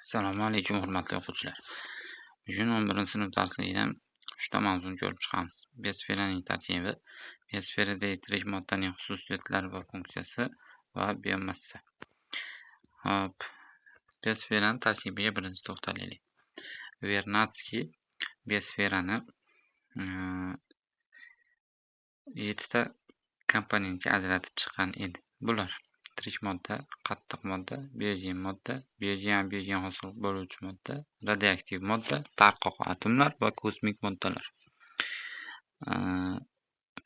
Assalomu alaykum, hurmatli o'quvchilar. Bugun 11-sinf darsligidan uchta mavzuni ko'rib chiqamiz. Biosferaning tarkibi, biosferadagi tirik moddaning xususiyatlari va funksiyasi va biomassa. Hop, biosferani tarkibiga birinchi to'xtalaylik. Vernadskiy biosferani 7 ta komponentga ajratib chiqqan edi. Bular: tirik modda, qattiq modda, biogen modda, biogen abiogen hosil bo'luvchi modda, radioaktiv modda, tarqoq atomlar va kosmik moddalar.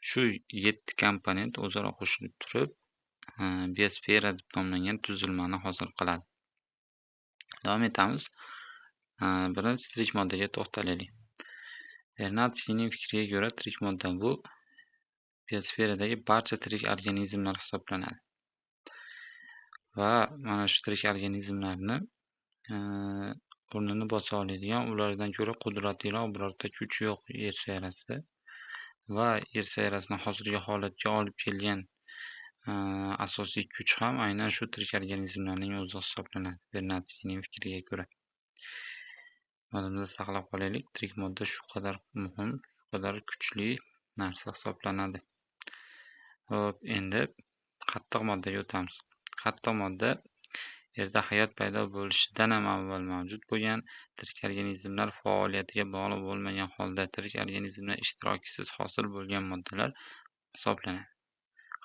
Shu yetti komponent o'zaro qo'shilib turib, biosfera deb nomlangan tuzilmani hosil qiladi. Davom etamiz. Birinchi tirik moddaga to'xtalaylik. Vernadskiyning fikriga ko'ra, tirik modda bu biosferadagi barcha tirik organizmlar hisoblanadi. Va mana shu tirik organizmlarni o'rnini bosa oladigan, ulardan ko'ra qudratliroq birorta kuch yo'q Yer sayyorasida. Va Yer sayyorasini hozirgi holatga olib kelgan asosiy kuch ham aynan shu tirik organizmlarning o'zi hisoblanadi, Vernadskiyning fikriga ko'ra. Yodimizda saqlab qolaylik, tirik modda shu qadar muhim, shu qadar kuchli narsa hisoblanadi. Xo'p, endi qattiq moddaga o'tamiz. Qattiq modda Yerda hayot paydo bo'lishidan ham avval mavjud bo'lgan, tirik organizmlar faoliyatiga bog'liq bo'lmagan holda tirik organizmlar ishtirokisiz hosil bo'lgan moddalar hisoblanadi.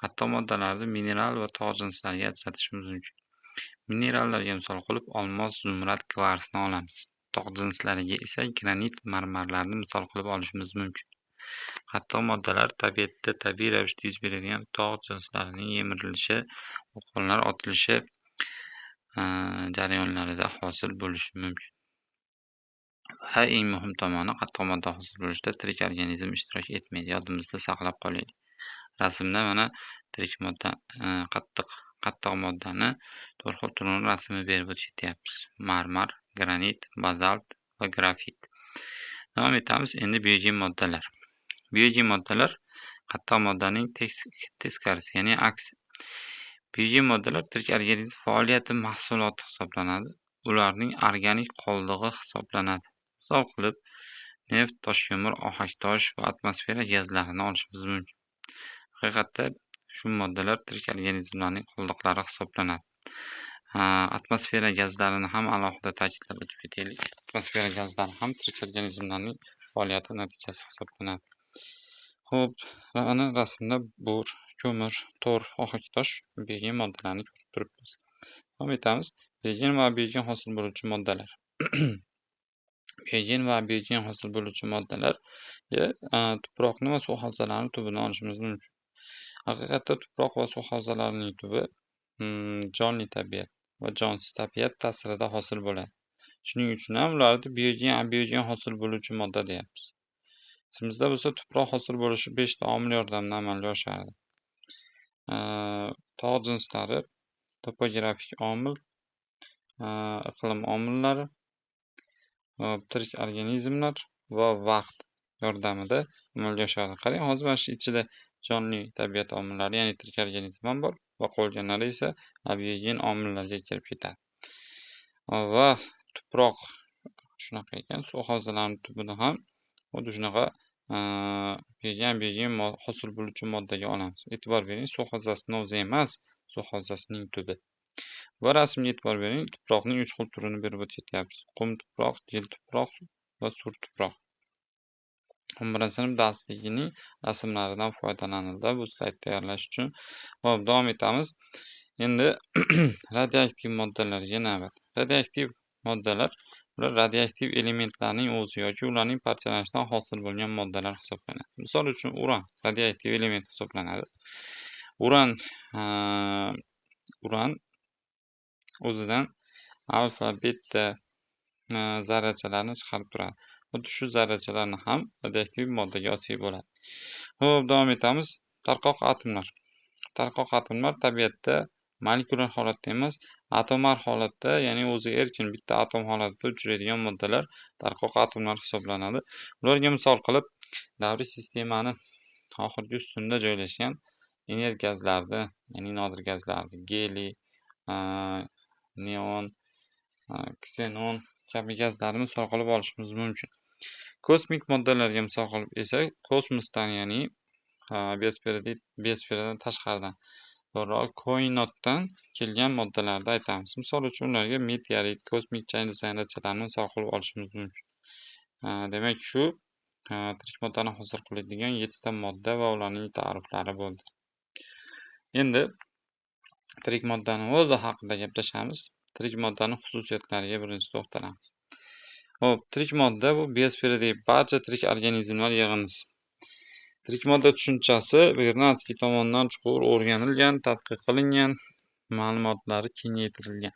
Qattiq moddalarni mineral va tog' jinslariga ajratishimiz mumkin. Minerallarga misol qilib olmos, zumrad, kvarsni olamiz. Tog' jinslariga esa granit, marmarlarni misol qilib olishimiz mumkin. Qattiq moddalar tabiatda tabiiy ravishda yuz beradigan tog' jinslarining yemirilishi, vulqonlar otilishi jarayonlarida hosil bo'lishi mumkin. Va eng muhim tomoni, qattiq modda hosil bo'lishida tirik organizm ishtirok etmaydi. Yodimizda saqlab qolaylik. Rasmda mana tirik modda, qattiq moddani to'rt xil turini rasmini berib o'tyapmiz. Marmar, granit, bazalt va grafit. Davom etamiz. Endi biogen moddalar. Biogen moddalar qattiq moddaning teskarisi, ya'ni aksi. Biogen moddalar tirik organizm faoliyati mahsuloti hisoblanadi. Ularning organik qoldig'i hisoblanadi. Misol qilib, neft, toshko'mir, ohaktosh va atmosfera gazlarini olishimiz mumkin. Haqiqatda shu moddalar tirik organizmlarning qoldiqlari hisoblanadi. Atmosfera gazlarini ham alohida ta'kidlab o'tib ketaylik. Atmosfera gazlari ham tirik organizmlarning faoliyati natijasi hisoblanadi. Xo'p, ana rasmda bor, ko'mir, torf, ohaktosh biogen moddalarni ko'rib turibmiz. Davom etamiz. Biogen va abiogen hosil bo'luvchi moddalar. Biogen va abiogen hosil bo'luvchi moddalarga tuproqni va suv havzalarini tubini olishimiz mumkin. Haqiqatda tuproq va suv havzalarining tubi jonli tabiat va jonsiz tabiat ta'sirida hosil bo'ladi. Shuning uchun ham ularni biogen, abiogen hosil bo'luvchi modda deyapmiz. Esimizda bo'lsa, tuproq hosil bo'lishi 5 ta omil yordamida amalga oshardi. Tog' jinslari, topografik omil, iqlim omillari, tirik organizmlar va vaqt yordamida amalga oshadi. Qarang, hozir mana shu ichida jonli tabiat omillari, ya'ni tirik organizm ham bor va qolganlari esa abiogen omillarga kirib ketadi. Va tuproq shunaqa ekan, suv havzalarining tubini ham xuddi shunaqa biogen, abiogen hosil bo'luvchi moddaga olamiz. E'tibor bering, suv havzasini o'zi emas, suv havzasining tubi. Va rasmga e'tibor bering, tuproqning uch xil turini berib o'tyapmiz. Qum tuproq, gil tuproq va sur tuproq. 11-sinf darsligining rasmlaridan foydalanildi bu slayd tayyorlash uchun. Xo'p, davom etamiz. Endi radioaktiv moddalarga navbat. Radioaktiv moddalar ular radioaktiv elementlarning o'zi yoki ularning parchalanishidan hosil bo'lgan moddalar hisoblanadi. Misol uchun, uran radioaktiv element hisoblanadi. Uran o'zidan alfa, beta zarrachalarni chiqarib turadi. Xuddi shu zarrachalarni ham radioaktiv moddaga olsak bo'ladi. Xo'p, davom etamiz. Tarqoq atomlar. Tarqoq atomlar tabiatda molekulyar holatda emas, atomar holatda, ya'ni o'zi erkin bitta atom holatida uchraydigan moddalar tarqoq atomlar hisoblanadi. Ularga misol qilib davriy sistemani oxirgi ustunida joylashgan inert gazlarni, ya'ni nodir gazlarni, geliy, neon, Ksenon kabi gazlarni misol qilib olishimiz mumkin. Kosmik moddalarga misol qilib esa kosmosdan, ya'ni biosferadan tashqaridan, to'g'rirog'i koinotdan kelgan moddalarni aytamiz. Misol uchun ularga meteorit, kosmik chang zarrachalarni misol qilib olishimiz mumkin. Demak, shu tirik moddani hosil qiladigan 7 ta modda va ularning ta'riflari bo'ldi. Endi tirik moddani o'zi haqida gaplashamiz. Tirik moddani xususiyatlariga birinchi to'xtalamiz. Xo'p, tirik modda bu biosferadagi barcha tirik organizmlar yig'indisi. Tirik modda tushunchasi Vernadskiy tomonidan chuqur o'rganilgan, tadqiq qilingan, ma'lumotlari kengaytirilgan.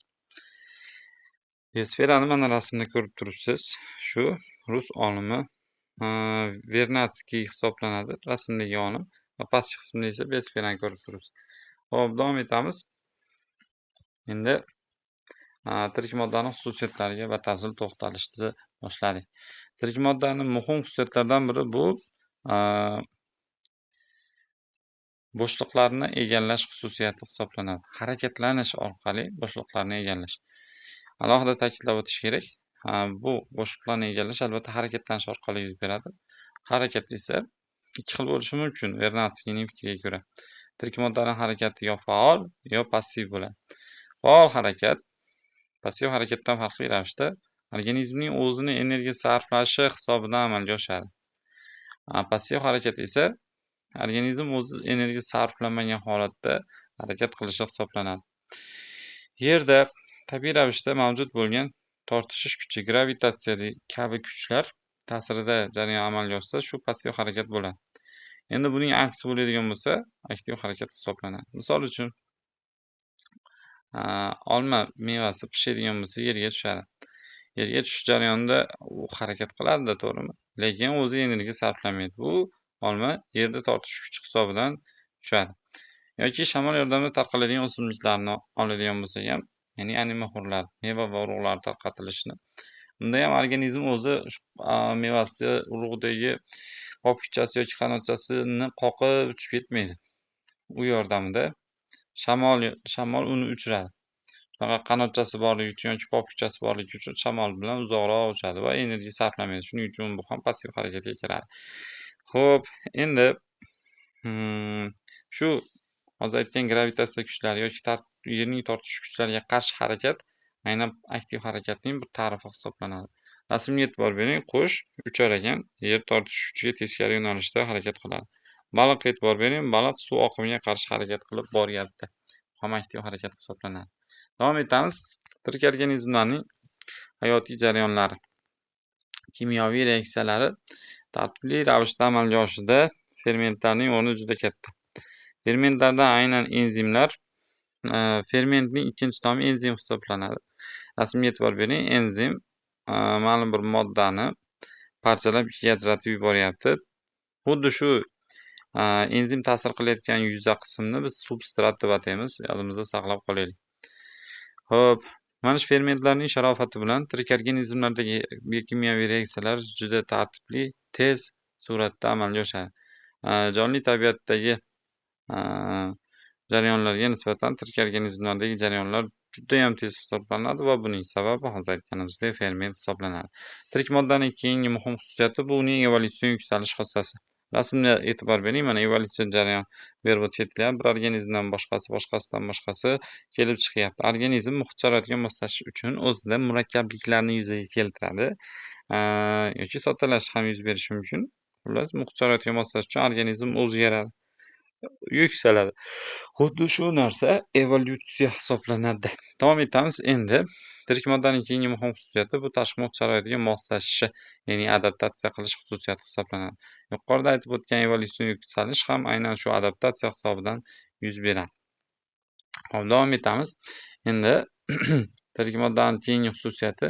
Biosferani mana rasmda ko'rib turibsiz. Shu rus olimi Vernadskiy hisoblanadi, rasmdagi olim va pastki qismida esa biosferani ko'rib turibsiz. Xo'p, davom etamiz. Endi tirik moddani xususiyatlariga batafsil to'xtalishni boshladik. Tirik moddani muhim xususiyatlaridan biri bu bo'shliqlarni egallash xususiyati hisoblanadi. Harakatlanish orqali bo'shliqlarni egallash. Alohida ta'kidlab o'tish kerak, bu bo'shliqlarni egallash albatta harakatlanish orqali yuz beradi. Harakat esa ikki xil bo'lishi mumkin Vernadskiyning fikriga ko'ra. Tirik moddaning harakati yo faol, yo passiv bo'ladi. Faol harakat passiv harakatdan farqli ravishda organizmning o'zini energiya sarflashi hisobidan amalga oshadi. Passiv harakat esa organizm o'zi energiya sarflamagan holatda harakat qilishi hisoblanadi. Yerda tabiiy ravishda mavjud bo'lgan tortishish kuchi, gravitatsiya kabi kuchlar ta'sirida jarayon amalga oshsa, shu passiv harakat bo'ladi. Endi buning aksi bo'ladigan bo'lsa, aktiv harakat hisoblanadi. Misol uchun, olma mevasi pishadigan bo'lsa, yerga tushadi. Yerga tushish jarayonida u harakat qiladi-da, to'g'rimi? Lekin o'zi energiya sarflamaydi. Bu olma yerda tortishish kuchi hisobidan tushadi. Yoki shamol yordamida tarqaladigan o'simliklarni oladigan bo'lsak ham, ya'ni anemoxorlar, meva va urug'lar tarqatilishini. Unda ham organizm o'zi mevasi, urug'idagi popukchasi yoki qanotchasini qoqib uchib ketmaydi. U yordamida shamol uni uchiradi. Shunaqa qanotchasi borligi uchun yoki popukchasi borligi uchun shamol bilan uzoqroq uchadi va energiya sarflamaydi. Shuning uchun bu ham passiv harakatga kiradi. Xo'p, endi shu hozir aytgan gravitatsiya kuchlari yoki yerning tortishish kuchlariga qarshi harakat aynan aktiv harakatning bir ta'rifi hisoblanadi. Rasmga e'tibor bering, qush uchar ekan, yer tortishish kuchiga teskari yo'nalishda harakat qiladi. Baliqqa e'tibor bering, baliq suv oqimiga qarshi harakat qilib boryapti. Bu ham aktiv harakat hisoblanadi. Davom etamiz. Tirik organizmlarning hayotiy jarayonlari, kimyoviy reaksiyalari tartibli ravishda amalga oshishida fermentlarning o'rni juda katta. Fermentlardan aynan enzimlar, fermentning ikkinchi nomi enzim hisoblanadi. Rasmga e'tibor bering, enzim ma'lum bir moddani parchalab ikkiga ajratib yuboryapti. Xuddi shu enzim ta'sir qilayotgan yuza qismni biz substrat deb ataymiz. Yodimizda saqlab qolaylik. Xo'p, mana shu fermentlarning sharofati bilan tirik organizmlardagi biokimyoviy reaksiyalar juda tartibli, tez suratda amalga oshadi. Jonli tabiatdagi jarayonlarga nisbatan tirik organizmlardagi jarayonlar judayam tez hisoblanadi va buning sababi hozir aytganimizdek ferment hisoblanadi. Tirik moddaning keyingi muhim xususiyati bu uning evolyutsion yuksalish xossasi. Rasmga e'tibor bering, mana evolyutsion jarayon berib o'tyaptilar. Bir organizmdan boshqasi, boshqasidan boshqasi kelib chiqyapti. Organizm muhit sharoitiga moslashish uchun o'zida murakkabliklarni yuzaga keltiradi yoki soddalashish ham yuz berishi mumkin. Xullas, muhit sharoitiga moslashish uchun organizm o'zgaradi, yuksaladi. Xuddi shu narsa evolyutsiya hisoblanadi. Davom etamiz endi. Tirik moddaning keyingi muhim xususiyati bu tashqi muhit sharoitiga moslashishi, ya'ni adaptatsiya qilish xususiyati hisoblanadi. Yuqorida aytib o'tgan evolyutsion yuksalish ham aynan shu adaptatsiya hisobidan yuz beradi. Xo'p, davom etamiz. Endi tirik moddaning keyingi xususiyati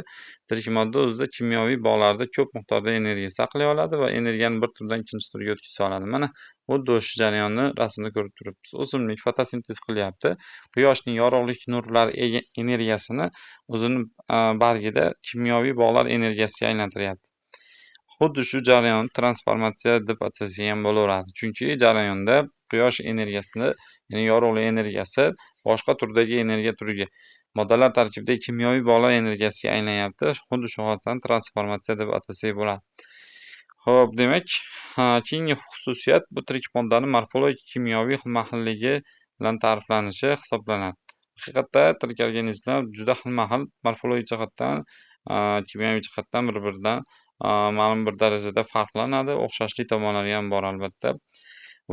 tirik modda o'zida kimyoviy bog'larda ko'p miqdorda energiya saqlay oladi va energiyani bir turdan ikkinchi turga o'tkaza oladi. Mana xuddi o'sha jarayonni rasmda ko'rib turibmiz. O'simlik fotosintez qilyapti. Quyoshning yorug'lik nurlari energiyasini o'zini bargida kimyoviy bog'lar energiyasiga aylantiryapti. Xuddi shu jarayon transformatsiya deb atasak ham bo'laveradi. Chunki jarayonda quyosh energiyasini, ya'ni yorug'lik energiyasi boshqa turdagi energiya turiga Moddalar tarkibidagi kimyoviy bog'lar energiyasiga aylanyapti. Xuddi shu hodisani transformatsiya deb atasak bo'ladi. Xo'p, demak, keyingi xususiyat bu tirik moddani morfologik kimyoviy xilma-xilligi bilan ta'riflanishi hisoblanadi. Haqiqatda tirik organizmlar juda xilma-xil morfologik jihatdan, kimyoviy jihatdan bir-biridan ma'lum bir darajada farqlanadi. O'xshashlik tomonlari ham bor albatta.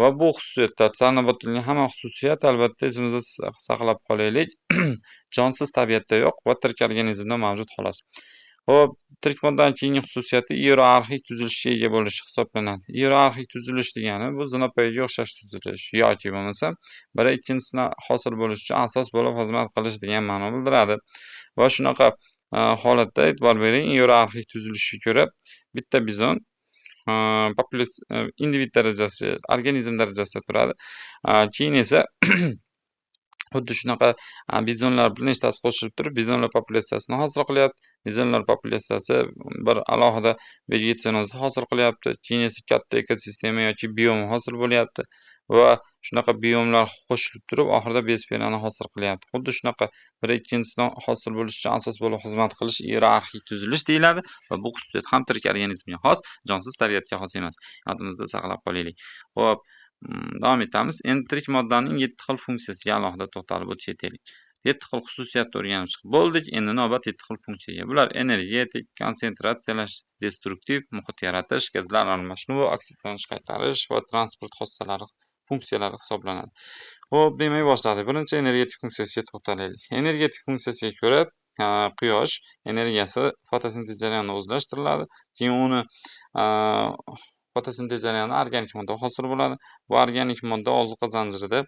Va bu xususiyatlar, sanab o'tilgan hamma xususiyat albatta esimizda saqlab qolaylik. Jonsiz tabiatda yo'q va tirik organizmda mavjud xolos. Xo'p, tirik moddaning keyingi xususiyati iyerarxik tuzilishga ega bo'lishi hisoblanadi. Iyerarxik tuzilish degani bu zinapoyaga o'xshash tuzilish yoki bo'lmasa biri ikkinchisidan hosil bo'lish uchun asos bo'lib xizmat qilish degan ma'no bildiradi. Va shunaqa holatda e'tibor bering, iyerarxik tuzilishga ko'ra bitta bizon individ darajasi, organizm darajasida turadi. Keyin esa xuddi shunaqa bizonlar bir nechtasi qo'shilib turib, bizonlar populyatsiyasini hosil qilyapti. Bizonlar populyatsiyasi bir alohida vegetanozni hosil qilyapti. Keyin esa katta ekosistema yoki biom hosil bo'lyapti va shunaqa biomlar qo'shilib turib, oxirida biosferani hosil qilyapti. Xuddi shunaqa biri ikkinchisidan hosil bo'lish uchun asos bo'lib xizmat qilish iyerarxik tuzilish deyiladi va bu xususiyat ham tirik organizmga xos, jonsiz tabiatga xos emas. Yodimizda saqlab qolaylik. Xo'p, davom etamiz. Endi tirik moddaning 7 xil funksiyasiga alohida to'xtalib o'tib ketaylik. 7 xil xususiyatni o'rganib chiqib bo'ldik. Endi navbat 7 xil funksiyaga. Bular energetik, konsentratsiyalash, destruktiv, muhit yaratish, gazlar almashinuvi, oksidlanish qaytarish va transport xossalari funksiyalari hisoblanadi. Xo'p, demak, boshladik. Birinchi energetik funksiyasiga to'xtalaylik. Energetik funksiyasiga ko'ra, quyosh energiyasi fotosintez jarayonida o'zlashtiriladi. Keyin uni fotosintez jarayonida organik modda hosil bo'ladi. Bu organik modda ozuqa zanjirida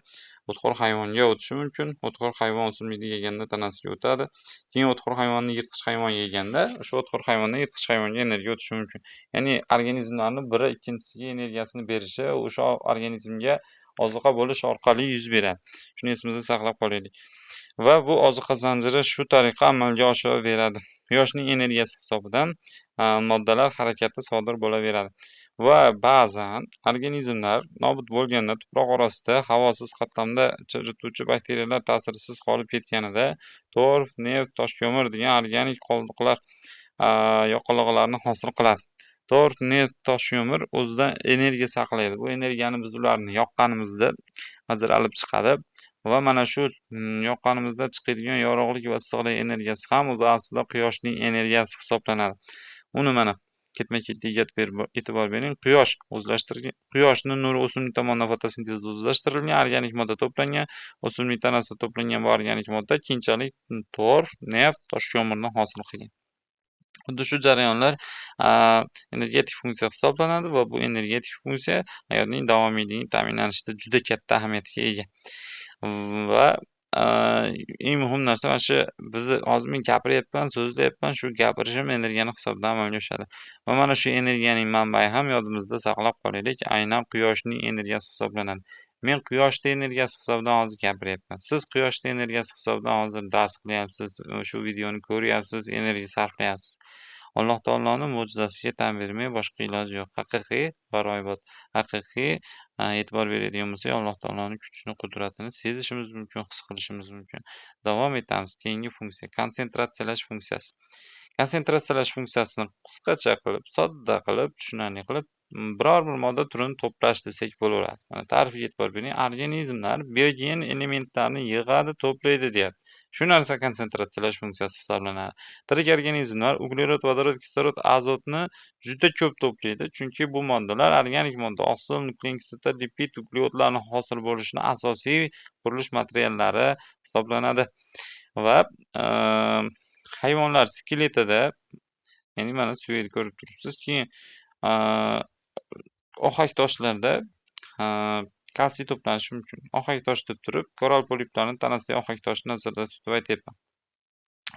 o'txo'r hayvonga o'tishi mumkin. O'txo'r hayvon o'simlikni yeganda tanasiga o'tadi. Keyin o'txo'r hayvonni yirtqich hayvon yeganda o'sha o'txo'r hayvondan yirtqich hayvonga energiya o'tishi mumkin. Ya'ni organizmlarni biri ikkinchisiga energiyasini berishi o'sha organizmga ozuqa bo'lish orqali yuz beradi. Shuni esimizda saqlab qolaylik. Va bu ozuqa zanjiri shu tariqa amalga oshaveradi. Quyoshning energiyasi hisobidan moddalar harakati sodir bo'laveradi. Va ba'zan organizmlar nobud bo'lganda tuproq orasida havosiz qatlamda chirituvchi bakteriyalar ta'sirsiz qolib ketganida torf, neft, toshko'mir degan organik qoldiqlar yoqilg'ilarni hosil qiladi. Torf, neft, toshko'mir o'zida energiya saqlaydi. Bu energiyani biz ularni yoqqanimizda ajralib chiqadi va mana shu yoqqanimizda chiqadigan yorug'lik va issiqlik energiyasi ham o'zi aslida quyoshning energiyasi hisoblanadi. Uni mana ketma-ketligiga e'tibor bering. Quyosh o'zlashtirgan, quyoshning nuri o'simlik tomonidan fotosintezda o'zlashtirilgan, organik modda to'plangan, o'simlik tanasida to'plangan bu organik modda keyinchalik torf, neft, toshko'mirni hosil qilgan. Xuddi shu jarayonlar energetik funksiya hisoblanadi va bu energetik funksiya hayotning davomiyligini ta'minlanishida juda katta ahamiyatga ega. Va eng muhim narsa mana shu bizni hozir men gapiryapman, so'zlayapman, shu gapirishim energiyani hisobidan amalga oshadi. Va mana shu energiyaning manbai ham yodimizda saqlab qolaylik, aynan quyoshning energiyasi hisoblanadi. Men quyoshni energiyasi hisobidan hozir gapiryapman. Siz quyoshni energiyasi hisobidan hozir dars qilyapsiz, shu videoni ko'ryapsiz, energiya sarflayapsiz. Alloh taoloni mo'jizasiga tan bermay boshqa iloji yo'q. Haqiqiy g'aroyibot, haqiqiy e'tibor beradigan bo'lsak, Alloh taoloni kuchini, qudratini sezishimiz mumkin, his qilishimiz mumkin. Davom etamiz. Keyingi funksiya konsentratsiyalash funksiyasi. Konsentratsiyalash funksiyasini qisqacha qilib, sodda qilib, tushunarli qilib, biror bir modda turini to'plash desak bo'laveradi. Mana ta'rifiga e'tibor bering. Organizmlar biogen elementlarni yig'adi, to'playdi deyapti. Shu narsa konsentratsiyalash funksiyasi hisoblanadi. Tirik organizmlar uglerod, vodorod, kislorod, azotni juda ko'p to'playdi, chunki bu moddalar organik modda, oqsil, nuklein kislota, lipid, uglevodlarni hosil bo'lishini asosiy qurilish materiallari hisoblanadi. Va hayvonlar skeletida, ya'ni mana suyakni ko'rib turibsiz, keyin ohak toshlarda kalsiy to'planishi mumkin. Ohak tosh deb turib, koral poliplarning tanasidagi ohak toshni nazarda tutib aytyapman.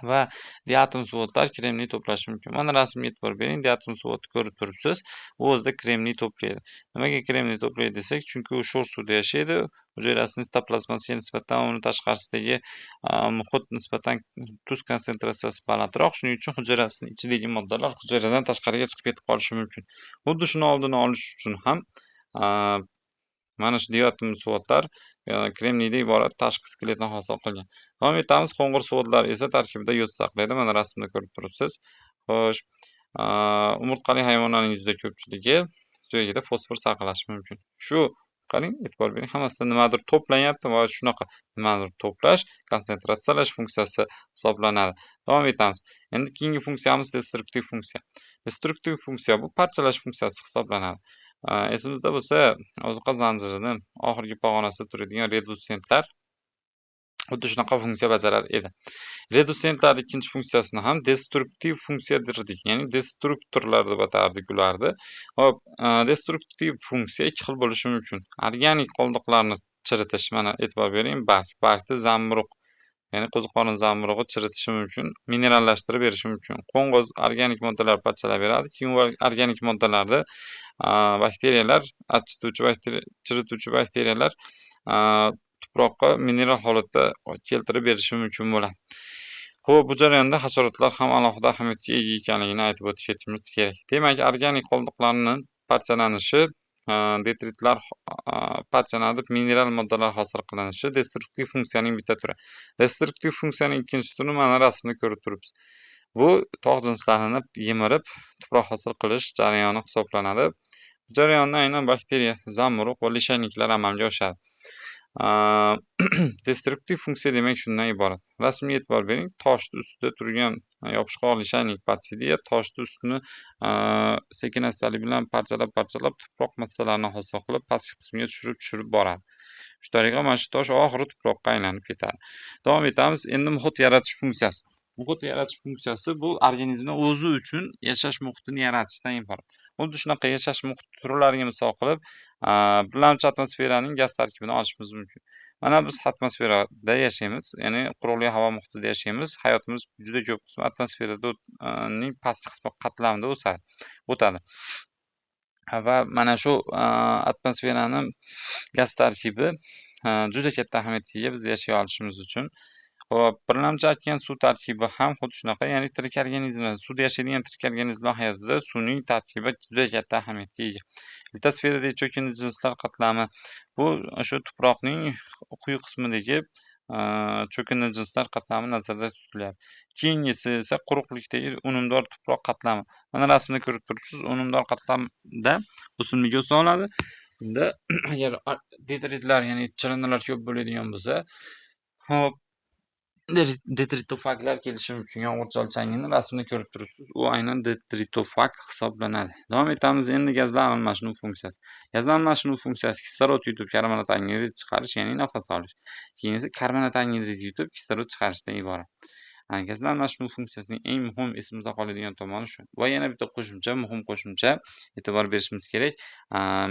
Va diatom suvo'tlar kremniy to'plashi mumkin. Mana rasmga e'tibor bering, diatom suvo'tni ko'rib turibsiz. U o'zida kremniy to'playdi. Nimaga kremniy to'playdi desak, chunki u sho'r suvda yashaydi. Hujayrasining sitoplazmasiga nisbatan uni tashqarisidagi muhit nisbatan tuz konsentratsiyasi balandroq. Shuning uchun hujayrasining ichidagi moddalar hujayradan tashqariga chiqib ketib qolishi mumkin. Xuddi shuni oldini olish uchun ham Mana shu diatom suvo'tlar kremniydan iborat tashqi skeletni hosil qilgan. Davom etamiz. Qo'ng'ir suvo'tlar esa tarkibida yod saqlaydi. Mana rasmda ko'rib turibsiz. Xo'sh, umurtqali hayvonlarning juda ko'pchiligi suyagida fosfor saqlashi mumkin. Shu qarang, e'tibor bering, hammasida nimadir to'planyapti va shunaqa nimadir to'plash konsentratsiyalash funksiyasi hisoblanadi. Davom etamiz. Endi keyingi funksiyamiz destruktiv funksiya. Destruktiv funksiya bu parchalash funksiyasi hisoblanadi. Esimizda bo'lsa, ozuqa zanjirini oxirgi pog'onasida turadigan redusentlar xuddi shunaqa funksiya bajarar edi. Redusentlar ikkinchi funksiyasini ham destruktiv funksiya derdik, ya'ni destruktorlar deb atardik ularni. Xo'p, destruktiv funksiya ikki xil bo'lishi mumkin. Organik qoldiqlarni chiritish, mana e'tibor bering, bargni zamburug', ya'ni qo'ziqorin zamburug'i chiritishi mumkin, minerallashtirib berishi mumkin. Qo'ng'iz organik moddalar parchalab beradi, keyin u organik moddalarni bakteriyalar, achituvchi bakteriya, chirituvchi bakteriyalar tuproqqa mineral holatda keltirib berishi mumkin bo'ladi. Xo'p, bu jarayonda hasharotlar ham alohida ahamiyatga ega ekanligini aytib o'tib ketishimiz kerak. Demak, organik qoldiqlarni parchalanishi, detritlar parchalanib mineral moddalar hosil qilinishi destruktiv funksiyaning bitta turi. Destruktiv funksiyaning ikkinchi turini mana rasmda ko'rib turibsiz. Bu tog' jinslarini yemirib tuproq hosil qilish jarayoni hisoblanadi. Bu jarayonni aynan bakteriya, zamburug' va lishayniklar amalga oshiradi. Destruktiv funksiya demak shundan iborat. Rasmga e'tibor bering, toshni ustida turgan yopishqoq lishaynik patsidiya toshni ustini sekin astalik bilan parchalab-parchalab tuproq massalarini hosil qilib, pastki qismiga tushirib-tushirib boradi. Shu tariqa mana shu tosh oxiri tuproqqa aylanib ketadi. Davom etamiz. Endi muhit yaratish funksiyasi. Muhit yaratish funksiyasi bu organizmning o'zi uchun yashash muhitini yaratishdan iborat. Xuddi shunaqa yashash muhiti turlariga misol qilib, birlamchi atmosferaning gaz tarkibini olishimiz mumkin. Mana biz atmosferada yashaymiz, ya'ni quruqlik havo muhitida yashaymiz. Hayotimiz juda ko'p qismi atmosferada ning pastki qismi qatlamida o'sadi, o'tadi. Va mana shu atmosferani gaz tarkibi juda katta ahamiyatga ega biz yashay olishimiz uchun. Xo'p, birlamchi okean suv tarkibi ham xuddi shunaqa, ya'ni tirik organizmlar, suvda yashaydigan tirik organizmlar hayotida suvning tarkibi juda katta ahamiyatga ega. Litosferadagi cho'kindi jinslar qatlami bu shu tuproqning quyi qismidagi cho'kindi jinslar qatlami nazarda tutilyapti. Keyingisi esa quruqlikdagi unumdor tuproq qatlami. Mana rasmda ko'rib turibsiz, unumdor qatlamda o'simlik o'sa oladi. Bunda agar detritlar, ya'ni chirindilar ko'p bo'ladigan bo'lsa, xo'p, detritofaglar kelishi mumkin. Yomg'irchol changini rasmda ko'rib turibsiz. U aynan detritofag hisoblanadi. Davom etamiz. Endi gazlar almashinuv funksiyasi. Gazlar almashinuv funksiyasi kislorod yutib karbonat angidrid chiqarish, ya'ni nafas olish. Keyin esa karbonat angidrid yutib kislorod chiqarishdan iborat. Gazlar almashinuv funksiyasining eng muhim esimizda qoladigan tomoni shu. Va yana bitta qo'shimcha, muhim qo'shimcha e'tibor berishimiz kerak.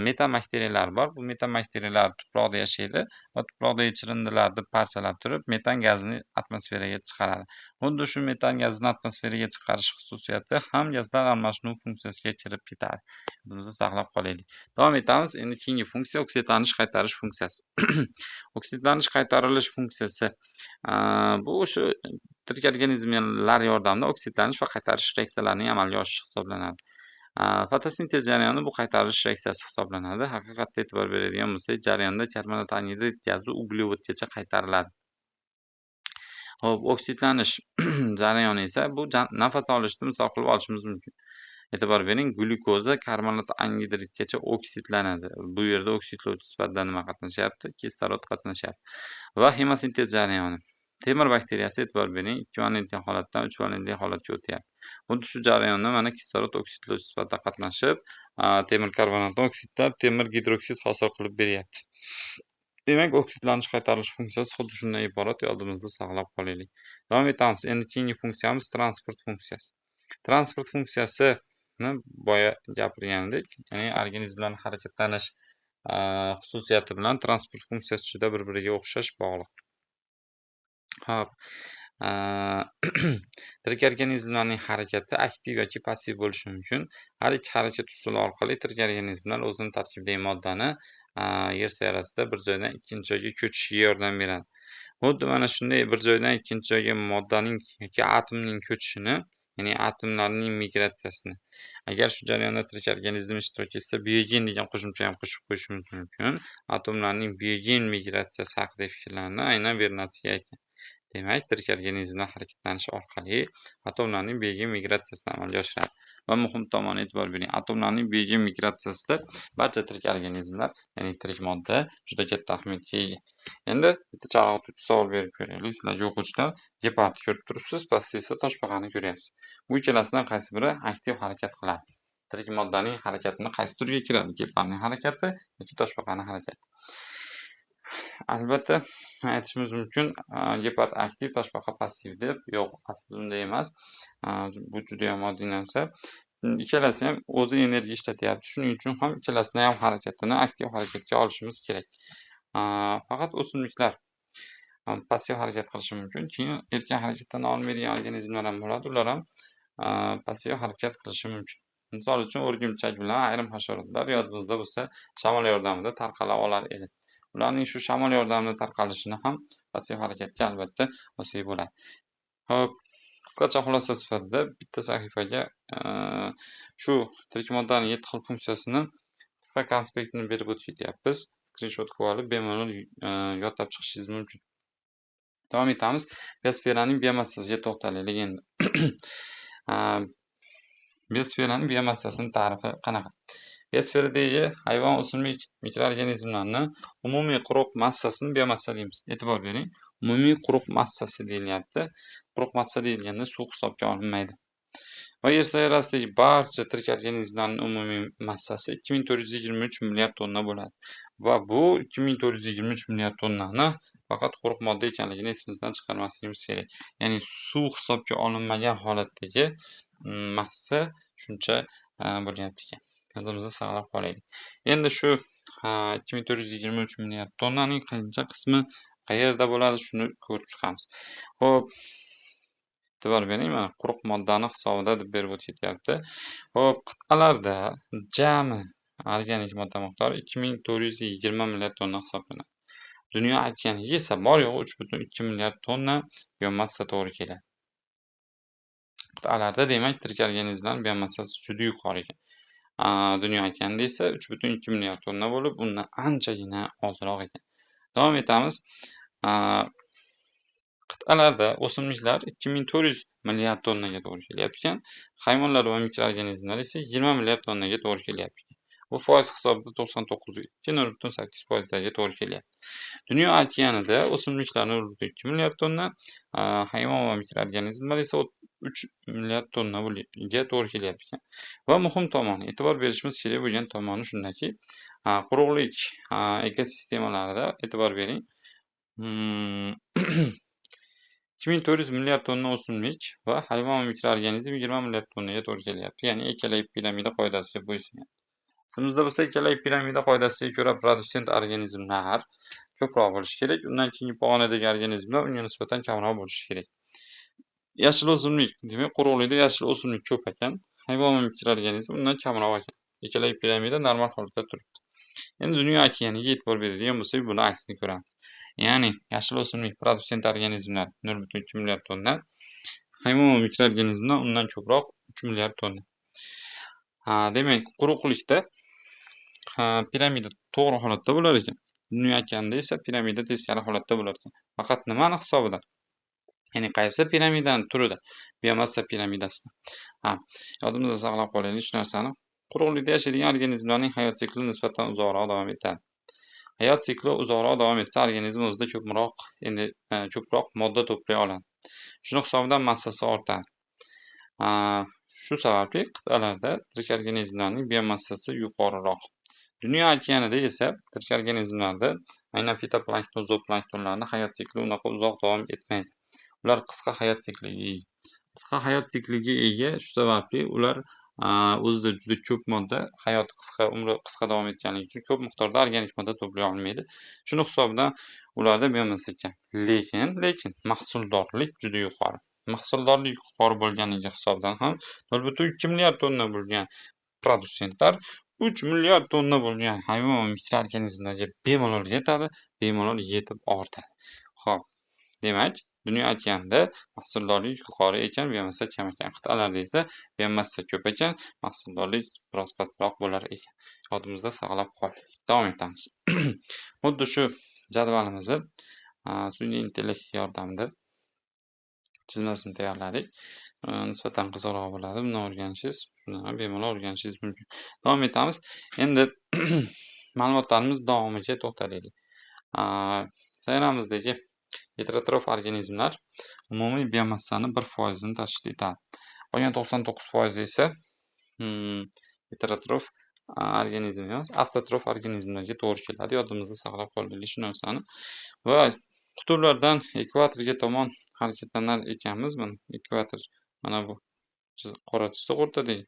Metan bakteriyalar bor. Bu metan bakteriyalar tuproqda yashaydi va tuproqdagi chirindilarni parchalab turib, metan gazini atmosferaga chiqaradi. Xuddi shu metan gazini atmosferaga chiqarish xususiyati ham gazlar almashinuv funksiyasiga kirib ketadi. Yodimizda saqlab qolaylik. Davom etamiz. Endi keyingi funksiya oksidlanish qaytarish funksiyasi. Oksidlanish qaytarilish funksiyasi bu o'sha tirik organizmlar yordamida oksidlanish va qaytarish reaksiyalarining amalga oshishi hisoblanadi. Fotosintez jarayoni bu qaytarilish reaksiyasi hisoblanadi. Haqiqatda e'tibor beradigan bo'lsak, jarayonda karbonat angidrid gazi uglevodgacha qaytariladi. Xo'p, oksidlanish jarayoni esa bu nafas olishni misol qilib olishimiz mumkin. E'tibor bering, glyukoza karbonat angidridgacha oksidlanadi. Bu yerda oksidlovchi sifatida nima qatnashyapti? Kislorod qatnashyapti. Va xemosintez jarayoni. Temir bakteriyasi e'tibor bering, 2 valentli holatdan 3 valentli holatga o'tyapti. Xuddi shu jarayonda mana kislorod oksidlovchi sifatida qatnashib, temir karbonatni oksidlab, temir gidroksid hosil qilib beryapti. Demak, oksidlanish qaytarilish funksiyasi xuddi shundan iborat, yodimizda saqlab qolaylik. Davom etamiz. Endi keyingi funksiyamiz transport funksiyasi. Transport funksiyasini boya gapirgandik, ya'ni organizmlarning harakatlanish xususiyati bilan transport funksiyasi juda bir-biriga o'xshash bog'liq. Xo'p, tirik organizmlarning harakati aktiv yoki passiv bo'lishi mumkin. Har ikki harakat usuli orqali tirik organizmlar o'zini tarkibidagi moddani Yer sayyorasida bir joydan ikkinchi joyga ko'chishiga yordam beradi. Xuddi mana shunday bir joydan ikkinchi joyga moddaning yoki atomning ko'chishini Ya'ni atomlarning migratsiyasini. Agar shu jarayonda tirik organizm ishtirok etsa, biogen degan qo'shimcha ham qo'shib qo'yishimiz mumkin. Atomlarning biogen migratsiyasi haqidagi fikrlarni aynan Vernadskiy aytgan. Demak, tirik organizmlar harakatlanishi orqali atomlarning biogen migratsiyasini amalga oshiradi. Va muhim tomoni, e'tibor bering, atomlarning biogen migratsiyasida barcha tirik organizmlar, ya'ni tirik modda juda katta ahamiyatga ega. Endi bitta chalg'ituvchi savol berib ko'raylik. Sizlarga, o'quvchilar, gepardni ko'rib turibsiz, pastda esa toshbaqani ko'ryapsiz. Bu ikkalasidan qaysi biri aktiv harakat qiladi? Tirik moddaning harakatini qaysi turga kiradi? Gepardning harakati yoki toshbaqaning harakati? Albatta, aytishimiz mumkin, gepard aktiv, toshbaqa passiv deb. Yo'q, aslida unday emas. Bu judayam oddiy narsa. Ikkalasi ham o'zi energiya ishlatyapti. Shuning uchun ham ikkalasini ham harakatini aktiv harakatga olishimiz kerak. Faqat o'simliklar passiv harakat qilishi mumkin. Keyin erkin harakatlana olmaydigan organizmlar ham bo'ladi. Ular ham passiv harakat qilishi mumkin. Misol uchun, o'rgimchak bilan ayrim hasharotlar, yodimizda bo'lsa, shamol yordamida tarqala olar edi. Ularning shu shamol yordamida tarqalishini ham passiv harakatga albatta olsak bo'ladi. Xo'p, qisqacha xulosa sifatida bitta sahifaga shu tirik moddaning 7 xil funksiyasini qisqa konspektini berib o'tib ketyapmiz. Skrinshot qilib olib, bemalol yodlab chiqishingiz mumkin. Davom etamiz. Biosferaning biomassasiga to'xtalaylik endi. Biosferaning biomassasining ta'rifi qanaqa? Biosferadagi hayvon, o'simlik, mikroorganizmlarni umumiy quruq massasini biomassa deymiz. E'tibor bering, umumiy quruq massasi deyilyapti. Quruq massa deyilganda suv hisobga olinmaydi. Va Yer sayyorasidagi barcha tirik organizmlarning umumiy massasi 2423 milliard tonna bo'ladi. Va bu 2423 milliard tonnani faqat quruq modda ekanligini esimizdan chiqarmasligimiz kerak. Ya'ni suv hisobga olinmagan holatdagi massa shuncha bo'lyapti ekan. Yodimizda saqlab qolaylik. Endi shu 2423 milliard tonnaning qancha qismi qayerda bo'ladi, shuni ko'rib chiqamiz. Xo'p, e'tibor bering, mana quruq moddani hisobida deb berib o'tib ketyapti. Xo'p, qit'alarda jami organik modda miqdori 2420 milliard tonna hisoblanadi. Dunyo okeaniga esa bor yo'g'i 3,2 milliard tonna biomassa to'g'ri keladi. Qit'alarda, demak, tirik organizmlar biomassasi juda yuqori ekan. Dunyo okeanida esa 3,2 milliard tonna bo'lib, undan anchagina ozroq ekan. Davom etamiz. Qit'alarda o'simliklar 2400 milliard tonnaga to'g'ri kelyapti ekan. Hayvonlar va mikroorganizmlar esa 20 milliard tonnaga to'g'ri kelyapti ekan. Bu foiz hisobida 99,2 0,8 foizlarga to'g'ri kelyapti. Dunyo okeanida o'simliklar 0,2 milliard tonna, hayvon va mikroorganizmlar esa 3 milliard tonnaga to'g'ri kelyapti ekan. Va muhim tomoni, e'tibor berishimiz kerak bo'lgan tomoni shundaki, quruqlik ekosistemalarida, e'tibor bering, 2400 milliard tonna o'simlik va hayvon va mikroorganizm 20 milliard tonnaga to'g'ri kelyapti. Ya'ni ikkala piramida qoidasiga bo'ysungan. Esimizda bo'lsa, ikkala piramida qoidasiga ko'ra produsent organizmlar ko'proq bo'lishi kerak, undan keyingi pog'onadagi organizmlar unga nisbatan kamroq bo'lishi kerak. Yashil o'simlik, demak, quruqlikda yashil o'simlik ko'p ekan, hayvon va mikroorganizm undan kamroq ekan. Ikkala piramida normal holatda turibdi. Endi dunyo okeaniga e'tibor beradigan bo'lsak, buni aksini ko'ramiz. Ya'ni yashil o'simlik produsent organizmlar 0,2 milliard tonna, hayvon va mikroorganizmlar undan ko'proq 3 milliard tonna. Ha, demak, quruqlikda piramida to'g'ri holatda bo'lar ekan. Dunyo okeanida esa piramida teskari holatda bo'lar ekan. Faqat nimani hisobida? Ya'ni qaysi piramidani turida? Biomassa piramidasida. Ha, yodimizda saqlab qolaylik shu narsani. Quruqlikda yashaydigan organizmlarning hayot sikli nisbatan uzoqroq davom etadi. Hayot sikli uzoqroq davom etsa, organizm o'zida ko'proq endi ko'proq modda to'play oladi. Shuni hisobidan massasi ortadi. Shu sababli qit'alarda tirik organizmlarning biomassasi yuqoriroq. Dunyo okeanida esa tirik organizmlarda, aynan fitoplankton, zooplanktonlarni hayot sikli unaqa uzoq davom etmaydi. Ular qisqa hayot sikliga ega. Qisqa hayot sikliga ega, shu sababli ular o'zida juda ko'p modda, hayoti qisqa, umri qisqa davom etganligi uchun ko'p miqdorda organik modda to'play olmaydi. Shuni hisobidan ularda biomassa kam. Lekin mahsuldorlik juda yuqori. Mahsuldorlik yuqori bo'lganligi hisobidan ham 0,2 milliard tonna bo'lgan produsentlar 3 milliard tonna bo'lgan hayvon va mikroorganizmlarga bemalol yetadi, bemalol yetib ortadi. Xo'p, Demak, dunyo okeanida mahsuldorlik yuqori ekan, biomassa kam ekan. Qit'alarda esa biomassa ko'p ekan, mahsuldorlik biroz pastroq bo'lar ekan. Yodimizda saqlab qolaylik. Davom etamiz. Xuddi shu jadvalimizni sun'iy intellekt yordamida chizmasini tayyorladik. Nisbatan qiziqroq bo'ladi. Buni o'rganishingiz, buni bemalol o'rganishingiz mumkin. Davom etamiz. Endi ma'lumotlarimiz davomiga to'xtalaylik. Sayyoramizdagi heterotrof organizmlar umumiy biomassani 1%ni tashkil etadi. Qolgan 99% esa heterotrof organizm emas, avtotrof organizmlarga to'g'ri keladi. Yodimizda saqlab qolaylik shu narsani. Va qutblardan ekvatorga tomon harakatlanar ekanmiz, mana ekvator, mana bu qora chiziq o'rtadagi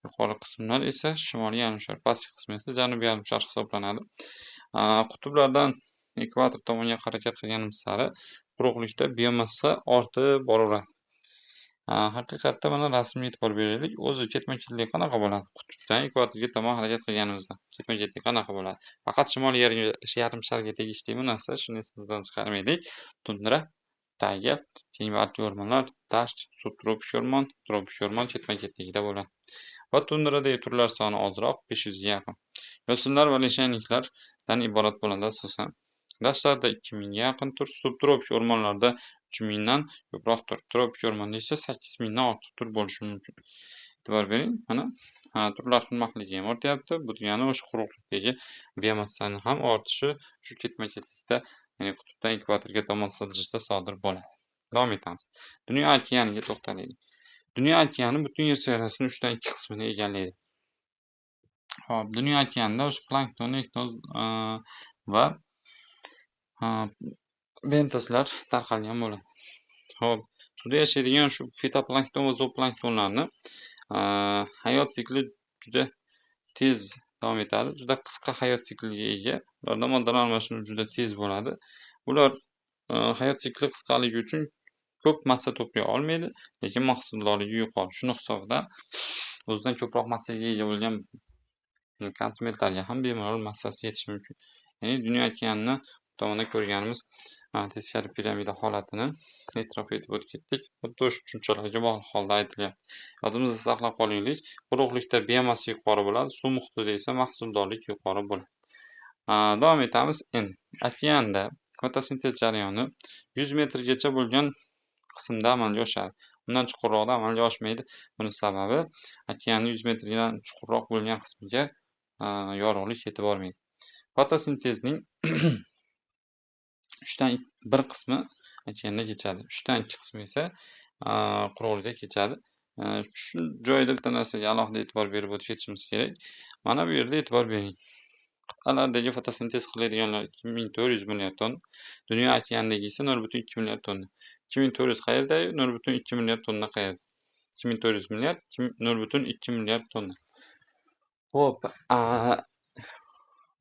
yuqori qismlar esa shimoliy yarim shar, pastki qismi esa janubiy yarim shar hisoblanadi. Qutblardan ekvator tomonga harakat qilganimiz sari quruqlikda biomassa ortib boraveradi. Haqiqatda mana rasmga e'tibor beraylik. O'zi ketma-ketlik qanaqa bo'ladi? Qutbdan ekvatorga tomon harakat qilganimizda ketma-ketlik qanaqa bo'ladi? Faqat shimoliy yarim sharga tegishli bu narsa, shuni esimizdan chiqarmaylik. Tundra, tayga, keng bargli o'rmonlar, dasht, subtropik o'rmon, tropik o'rmon ketma-ketligida bo'ladi. Va tundradagi turlar soni ozroq, 500 ga yaqin. Yo'sinlar va lishayniklardan iborat bo'ladi asosan. Dashtlarda 2000 ga yaqin tur, subtropik o'rmonlarda 3000 dan ko'proq tur, tropik o'rmonda esa 8000 dan ortiq tur bo'lishi mumkin. E'tibor bering, mana turlar xilma-xilligi ham ortyapti. Bu degani o'sha quruqlikdagi biomassani ham ortishi shu ketma-ketlikda, ya'ni qutbdan ekvatorga tomon siljishda sodir bo'ladi. Davom etamiz. Dunyo okeaniga to'xtalaylik. Dunyo okeani butun Yer sayyorasining 3 dan 2 qismini egallaydi. Xo'p, dunyo okeanida o'sha plankton, nekton va bentoslar tarqalgan bo'ladi. Xo'p, suvda yashaydigan shu fitoplankton va zooplanktonlarni hayot sikli juda tez davom etadi. Juda qisqa hayot sikliga ega. Ularda moddalar almashinuvi juda tez bo'ladi. Ular hayot sikli qisqaligi uchun ko'p massa to'play olmaydi, lekin mahsuldorligi yuqori. Shuni hisobidan o'zidan ko'proq massaga ega bo'lgan konsumentlarga ham bemalol massasi yetishi mumkin. Ya'ni dunyo okeanini tomonda ko'rganimiz teskari piramida holatini e'tirof etib o'tib ketdik. Xuddi o'sha tushunchalarga bog'liq holda aytilyapti. Yodimizda saqlab qolaylik, quruqlikda biomassa yuqori bo'ladi, suv muhitida esa mahsuldorlik yuqori bo'ladi. Davom etamiz. Endi okeanda fotosintez jarayoni 100 metrgacha bo'lgan qismda amalga oshadi. Undan chuqurroqda amalga oshmaydi. Buni sababi okeanning 100 metrdan chuqurroq bo'lgan qismiga yorug'lik yetib bormaydi. Fotosintezning 3 dan 1 qismi okeanda kechadi. 3 dan 2 qismi esa quruqlikda kechadi. Shu joyda bitta narsaga alohida e'tibor berib o'tib ketishimiz kerak. Mana bu yerda e'tibor bering. Qit'alardagi fotosintez qiladiganlar 2400 milliard tonna, dunyo okeanidagi esa 0,2 milliard tonna. 2400 qayerda-yu, 0,2 milliard tonna qayerda? 2400 milliard, 0,2 milliard tonna. Xo'p,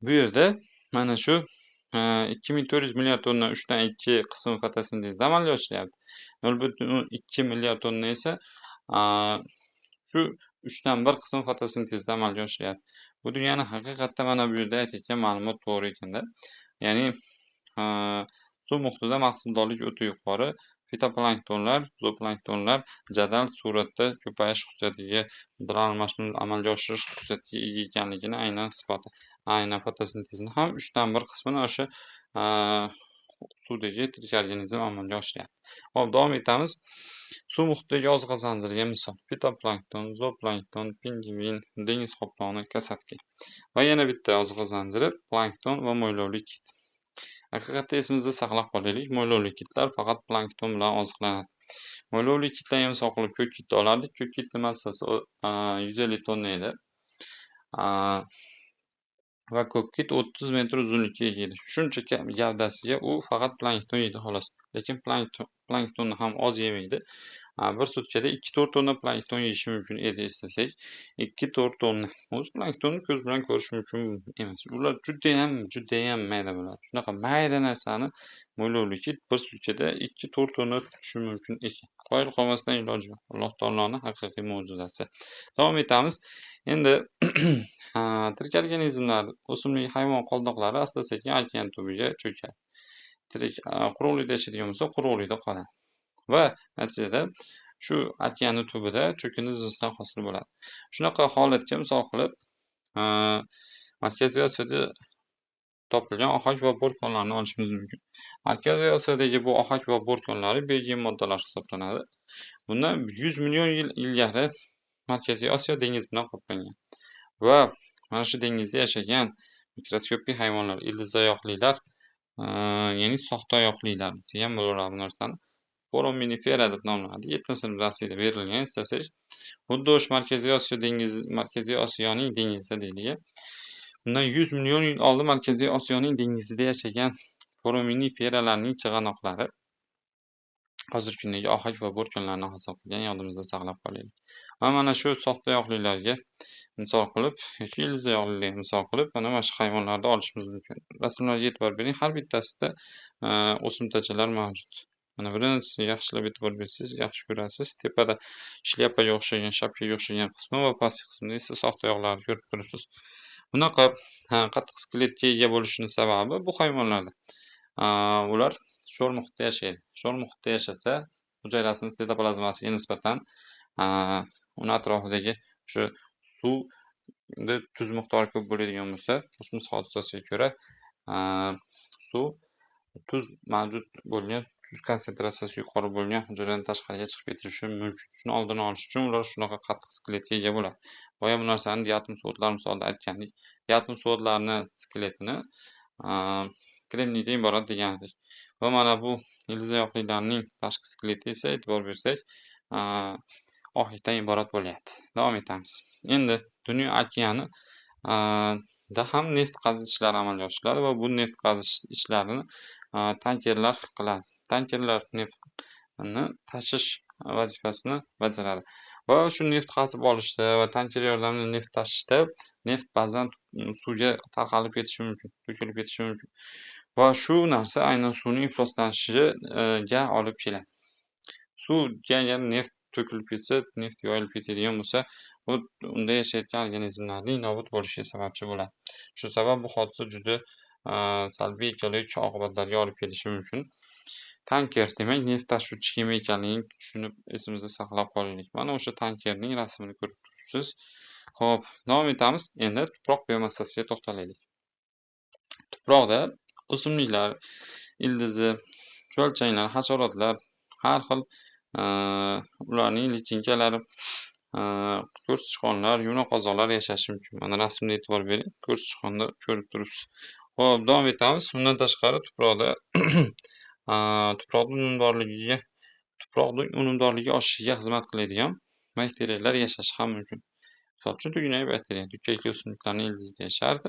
bu yerda mana shu 2400 milliard tonna 3 dan 2 qismi fotosintezda amalga oshiryapti. 0,2 milliard tonna esa shu 3 dan 1 qismi fotosintezda amalga oshiryapti. Bu degani haqiqatda mana bu yerda aytayotgan ma'lumot to'g'ri ekanda. Ya'ni suv muhitida mahsuldorlik o'ta yuqori, fitoplanktonlar, zooplanktonlar jadal suratda ko'payish xususiyatiga, moddalar almashinuvini amalga oshirish xususiyatiga ega ekanligini aynan isboti. Aynan fotosintezni ham 3 dan 1 qismini o'sha suvdagi tirik organizm amalga oshiryapti. Xo'p, davom etamiz. Suv muhitidagi oziqa zanjiriga misol: fitoplankton, zooplankton, pingvin, dengiz qoploni, kasatka. Va yana bitta oziqa zanjiri plankton va mo'ylovli kit. Haqiqatda esimizda saqlab qolaylik, mo'ylovli kitlar faqat plankton bilan oziqlanadi. Mo'ylovli kitlarga misol qilib ko'k kitni olardik. Ko'k kitni massasi 150 tonna edi. Va ko'k kit 30 metr uzunlikka ega edi. Shuncha gavdasiga u faqat plankton yeydi xolos. Lekin planktonni ham oz yemaydi. Bir sutkada 2-4 tonna plankton yeyishi mumkin edi eslasak. 2-4 tonna. O'zi planktonni ko'z bilan ko'rish mumkin emas. Ular judayam, judayam mayda bo'ladi. Shunaqa mayda narsani mo'ylovli kit bir sutkada 2-4 tonna tutishi mumkin ekan. Qoyil qolmasdan iloji yo'q. Alloh taoloning haqiqiy mo'jizasi. Davom etamiz. Endi tirik organizmlar, o'simlik, hayvon qoldiqlari asta-sekin okean tubiga cho'kadi. Tirik quruqlikda yashaydigan bo'lsa, quruqlikda qoladi. Va natijada shu okeanni tubida cho'kindi jinslar hosil bo'ladi. Shunaqa holatga misol qilib, Markaziy Osiyoda topilgan ohak va bor konlarini olishimiz mumkin. Markaziy Osiyodagi bu ohak va bor konlari biogen moddalar hisoblanadi. Bundan 100 million yil ilgari Markaziy Osiyo dengiz bilan qoplangan va mana shu dengizda yashagan mikroskopik hayvonlar, ildizoyoqlilar, ya'ni soxta oyoqlilar desa ham bo'laveradi bu narsani. Foraminifera deb nomlanadi. 7-sinf darsida berilgan, istasangiz. Xuddi o'sha Markaziy Osiyo dengizi, Markaziy Osiyoning dengizida deylik. Bundan 100 million yil oldin Markaziy Osiyoning dengizida yashagan foraminiferalarning chig'anoqlari hozirgi kundagi ohak va bor konlarini hosil qilgan, yodimizda saqlab qolaylik. Va mana shu soxta oyoqlilarga misol qilib yoki ildizoyoqlilarga misol qilib mana shu hayvonlarni olishimiz mumkin. Rasmlarga e'tibor bering, har bittasida o'simtachalar mavjud. Mana birinchisi, yaxshilab e'tibor bersangiz, yaxshi ko'rasiz. Tepada shlyapaga o'xshagan, shapkaga o'xshagan qismi va pastki qismida esa soxta oyoqlarni ko'rib turibsiz. Bunaqa qattiq skeletga ega bo'lishining sababi bu hayvonlarda ular sho'r muhitda yashaydi. Sho'r muhitda yashasa, hujayrasini sitoplazmasiga nisbatan uni atrofidagi o'sha suvda tuz miqdori ko'p bo'ladigan bo'lsa, osmoz hodisasiga ko'ra suv tuz mavjud bo'lgan, tuz konsentratsiyasi yuqori bo'lgan hujayradan tashqariga chiqib ketishi mumkin. Shuni oldini olish uchun ular shunaqa qattiq skeletga ega bo'ladi. Boya bu narsani diatom suvo'tlar misolida aytgandik. Diatom suvo'tlarni skeletini kremniydan iborat degan edik. Va mana bu ildizoyoqlilarning tashqi skeleti esa, e'tibor bersak, ohakdan iborat bo'lyapti. Davom etamiz. Endi Dunyo okeani da ham neft qazish ishlari amalga oshiriladi va bu neft qazish ishlarini tankerlar qiladi. Tankerlar neftni tashish vazifasini bajaradi. Va shu neft qazib olishda va tanker yordamida neft tashishda neft ba'zan suvga tarqalib ketishi mumkin, to'kilib ketishi mumkin. Va shu narsa aynan suvning ifloslanishiga olib keladi. Suvga agar neft to'kilib ketsa, neft yoyilib ketadigan bo'lsa, u unda yashayotgan organizmlarning nobud bo'lishiga sababchi bo'ladi. Shu sabab bu hodisa juda salbiy ekologik oqibatlarga olib kelishi mumkin. Tanker demak neft tashuvchi kema ekanligini tushunib, esimizda saqlab qolaylik. Mana o'sha tankerning rasmini ko'rib turibsiz. Xo'p, davom etamiz. Endi tuproq biomassasiga to'xtalaylik. Tuproqda o'simliklar ildizi, chuvalchanglar, hasharotlar, har xil ularning lichinkalari, ko'rsichqonlar, yumronqoziqlar yashashi mumkin. Mana rasmga e'tibor bering, ko'rsichqonni ko'rib turibsiz. Xo'p, davom etamiz. Undan tashqari tuproqda tuproqning unumdorligi oshishiga xizmat qiladigan bakteriyalar yashashi ham mumkin. Misol uchun, tugunay bakteriya dukkakli o'simliklarning ildizida yashardi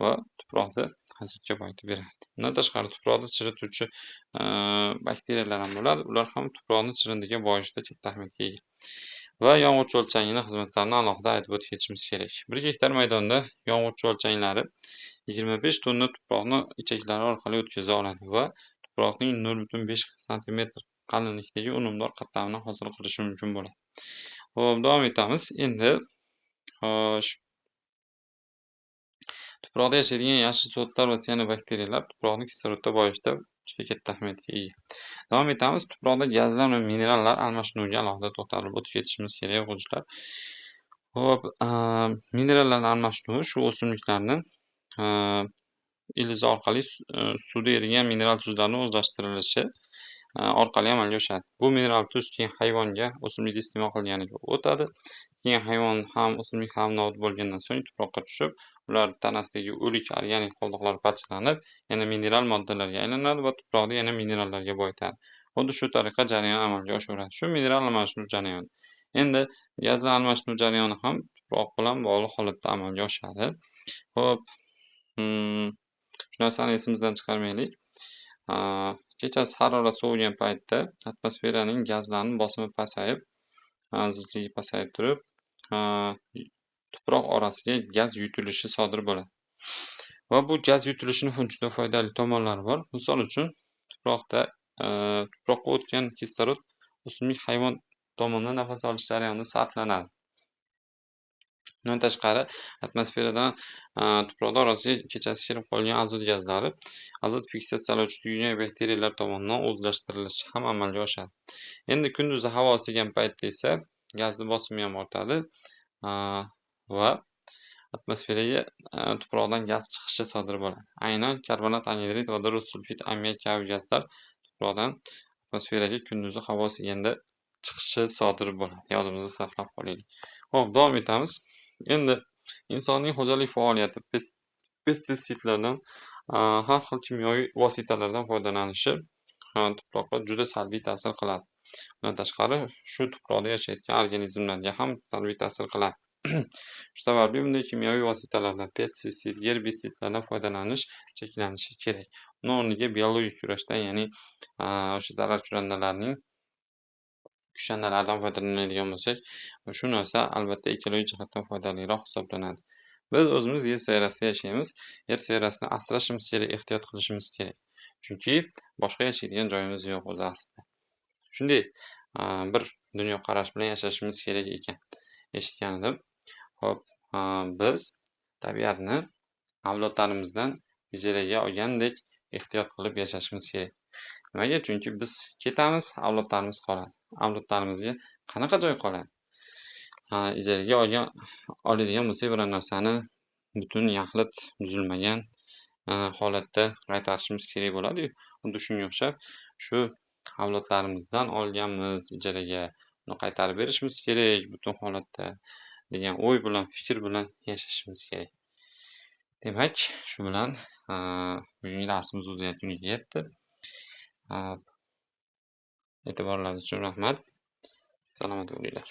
va tuproqni azotga boyitib berardi. Undan tashqari tuproqda chirituvchi bakteriyalar ham bo'ladi. Ular ham tuproqni chirindiga boyishda katta ahamiyatga ega. Va yomg'ir chuvalchangini xizmatlarini alohida aytib o'tib ketishimiz kerak. 1 gektar maydonda yomg'ir chuvalchanglari 25 tonna tuproqni ichaklari orqali o'tkaza oladi va tuproqning 0,5 santimetr qalinlikdagi unumdor qatlamini hosil qilishi mumkin bo'ladi. Xo'p, davom etamiz. Endi xo'sh, tuproqda yashaydigan yashil suvo'tlar va sianobakteriyalar tuproqni kislorodga boyishda juda katta ahamiyatga ega. Davom etamiz. Tuproqda gazlar va minerallar almashinuviga alohida to'xtalib o'tib ketishimiz kerak, o'quvchilar. Xo'p, minerallar almashinuvi shu o'simliklarni ildizi orqali suvda erigan mineral tuzlarni o'zlashtirilishi orqali amalga oshadi. Bu mineral tuz keyin hayvonga o'simlikni iste'mol qilganiga o'tadi. Keyin hayvon ham, o'simlik ham nobud bo'lgandan so'ng tuproqqa tushib, ular tanasidagi o'lik organik qoldiqlar parchalanib, yana mineral moddalarga aylanadi va tuproqni yana minerallarga boyitadi. Xuddi shu tariqa jarayon amalga oshaveradi. Shu mineral almashinuv jarayoni. Endi gazlar almashinuv jarayoni ham tuproq bilan bog'liq holatda amalga oshadi. Xo'p, shu narsani esimizdan chiqarmaylik. Kechasi harorat sovigan paytda atmosferaning gazlarning bosimi pasayib, zichligi pasayib turib, tuproq orasiga gaz yutilishi sodir bo'ladi. Va bu gaz yutilishining ham juda foydali tomonlari bor. Misol uchun, tuproqda tuproqqa o'tgan kislorod o'simlik, hayvon tomonidan nafas olish jarayonida sarflanadi. Undan tashqari, atmosferadan tuproqda orasiga kechasi kirib qolgan azot gazlari azot fiksatsiyalovchi tug'ilgan bakteriyalar tomonidan o'zlashtirilishi ham amalga oshadi. Endi kunduzi havo isigan paytda esa gazni bosimi ham ortadi va atmosferaga tuproqdan gaz chiqishi sodir bo'ladi. Aynan karbonat angidrid, vodorod sulfid, ammiak kabi gazlar tuproqdan atmosferaga kunduzi havo isiganda chiqishi sodir bo'ladi. Yodimizda saqlab qolaylik. Xo'p, davom etamiz. Endi insonning xo'jalik faoliyati pestitsidlardan, har xil kimyoviy vositalardan foydalanishi tuproqqa juda salbiy ta'sir qiladi. Undan tashqari, shu tuproqda yashayotgan organizmlarga ham salbiy ta'sir qiladi. Shu sababli bunday kimyoviy vositalardan, pestitsid, gerbitsidlardan foydalanish cheklanishi kerak. Uni o'rniga biologik kurashdan, ya'ni o'sha zararkunandalarning kushandalaridan foydalanadigan bo'lsak, shu narsa albatta ekologik jihatdan foydaliroq hisoblanadi. Biz o'zimiz Yer sayyorasida yashaymiz. Yer sayyorasini asrashimiz kerak, ehtiyot qilishimiz kerak. Chunki boshqa yashaydigan joyimiz yo'q o'zi aslida. Shunday bir dunyoqarash bilan yashashimiz kerak ekan. Eshitgan edim. Xo'p, biz tabiatni avlodlarimizdan ijaraga olgandek ehtiyot qilib yashashimiz kerak. Nimaga? Chunki biz ketamiz, avlodlarimiz qoladi. Avlodlarimizga qanaqa joy qoladi? Ijaraga olgan oladigan bo'lsak, biror narsani butun, yaxlit buzilmagan holatda qaytarishimiz kerak bo'ladi-yu. Xuddi shunga o'xshab, shu avlodlarimizdan olganmiz ijaraga, uni qaytarib berishimiz kerak butun holatda degan o'y bilan, fikr bilan yashashimiz kerak. Demak, shu bilan bugungi darsimiz o'z yakuniga yetdi. E'tiborlaringiz uchun rahmat. Salomat bo'linglar.